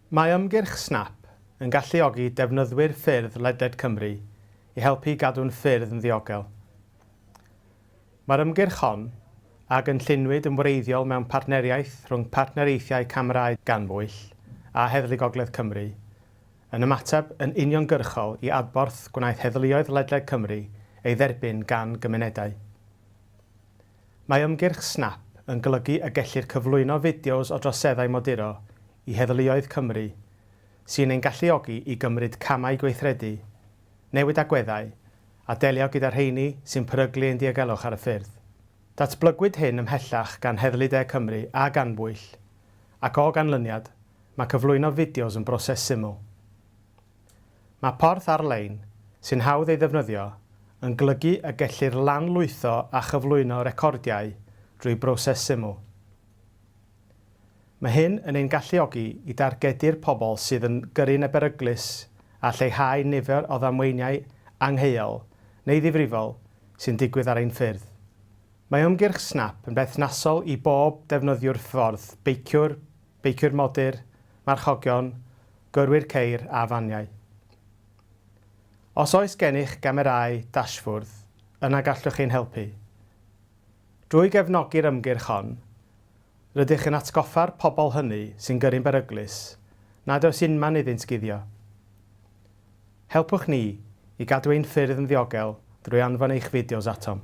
Mae ymgyrch Snap yn galluogi defnyddwyr ffyrdd ledled Cymru i helpu i gadw'n ffyrdd yn ddiogel. Mae'r ymgyrch hon, a gynlluniwyd yn wreiddiol mewn partneriaeth rhwng Partneriaethau Camerâu GanBwyll a Heddlu Gogledd Cymru, yn ymateb yn uniongyrchol i adborth gwnaeth heddluoedd ledled Cymru ei dderbyn gan gymunedau. Mae ymgyrch Snap yn golygu y gellir cyflwyno fideos o droseddau moduro i heddluoedd Cymru, sy'n ein galluogi i gymryd camau gweithredu, newid agweddau, a delio gyda'r rheini sy'n peryglu ein diogelwch ar y ffyrdd. Datblygwyd hyn ymhellach gan Heddlu De Cymru a GanBwyll, ac o ganlyniad, mae cyflwyno fideos yn broses syml. Mae porth ar-lein, sy'n hawdd ei ddefnyddio, yn golygu y gellir lanlwytho a chyflwyno recordiau drwy broses syml. Mae hyn yn ein galluogi i dargedu'r pobl sydd yn gyrru'n beryglus a lleihau nifer o ddamweiniau angheuol neu ddifrifol sy'n digwydd ar ein ffyrdd. Mae ymgyrch Snap yn berthnasol i bob defnyddiwr ffordd, beiciwr, beiciwr modur, marchogion, gyrwyr ceir a faniau. Os oes gennych gamerâu dashfwrdd, yna gallwch ein helpu. Drwy gefnogi'r ymgyrch hon, rydych yn atgoffa'r pobl hynny sy'n gyrru'n beryglus nad oes unman iddynt guddio. Helpwch ni i gadw ein ffyrdd yn ddiogel drwy anfon eich fideos atom.